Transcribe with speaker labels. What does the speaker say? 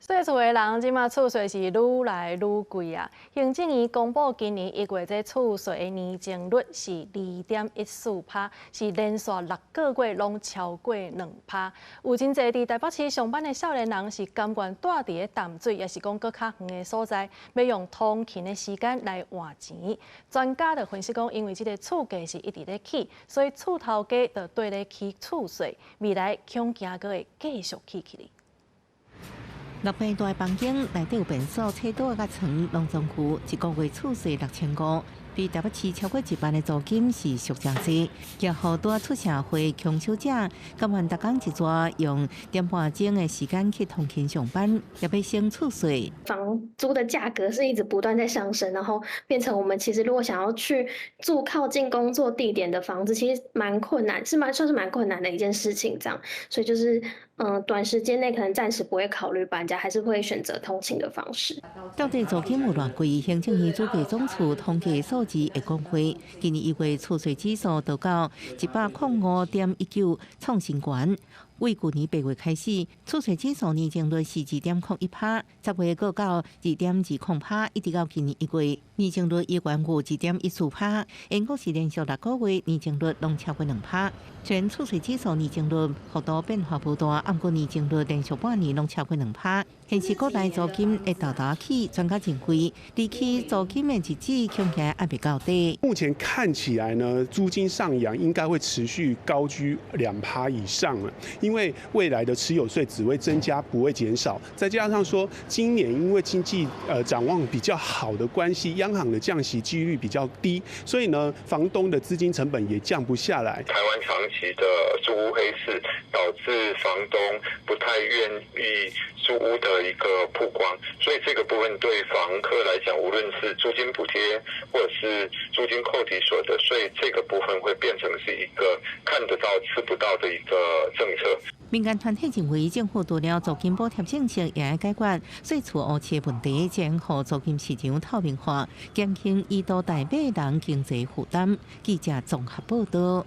Speaker 1: 細厝的人這馬厝稅是愈來愈貴啊！行政院公布今年1月這厝稅的年增率是2.14趴，是連續6個月攏超過2趴。有真濟佇台北市上班的少年人是甘願蹛佇咧淡水，抑是講閣較遠的所在，欲用通勤的時間來換錢。專家就分析講，因為這個厝價是一直咧起，所以厝頭家就綴咧起厝稅，未來恐驚閣會繼續起起來。
Speaker 2: 6平大房間內底有便所、廁桌佮床，攏總付一個月厝稅6500，比台北市超過一半的租金是俗誠濟。結合拄出社會窮手者，甘願逐工一逝用點半鐘的時間去通勤上班，也欲省厝稅。
Speaker 3: 房租的價格是一直不斷在上升，然後變成我們其實如果想要去住靠近工作地點的房子，其實蠻困難，是蠻算是蠻困難的一件事情。這樣，所以就是短時間內可能暫時不會考慮搬家，還是會選擇通勤的方式。
Speaker 2: 到底租金有偌貴？行政院主計總處統計數字會講話，今年1月厝稅指數達到105.19，創新高。為舊年8月開始，厝稅指數年增率是2.01趴，10月閣到2.20趴，一直到今年1月，年增率依然有2.14趴，因閣是連續6個月年增率攏超過2趴。雖然厝稅指數年增率幅度變化無大，毋過年增率連續半年攏超過兩趴，顯示國內租金會沓沓起。專家認為，離起租金的日子恐驚還未到底。
Speaker 4: 目前看起來呢，租金上揚應該會持續高居2趴以上了，因為未來的持有稅只會增加，不會減少。再加上說，今年因為經濟展望比較好的關係，央行的降息幾率比較低，所以呢，房東的資金成本也降不下來。
Speaker 5: 台灣長期的租屋黑市，導致房東不太願意租屋的一個曝光，所以這個部分對房客來講，無論是租金補貼或者是租金扣抵所得稅，這個部分會變成是一個看得到吃不到的一個政策。
Speaker 2: 民間團體認為，政府除了租金補貼政策，也愛解決稅厝烏市問題，將予租金市場透明化，減輕以租代買人經濟負擔。記者綜合報道。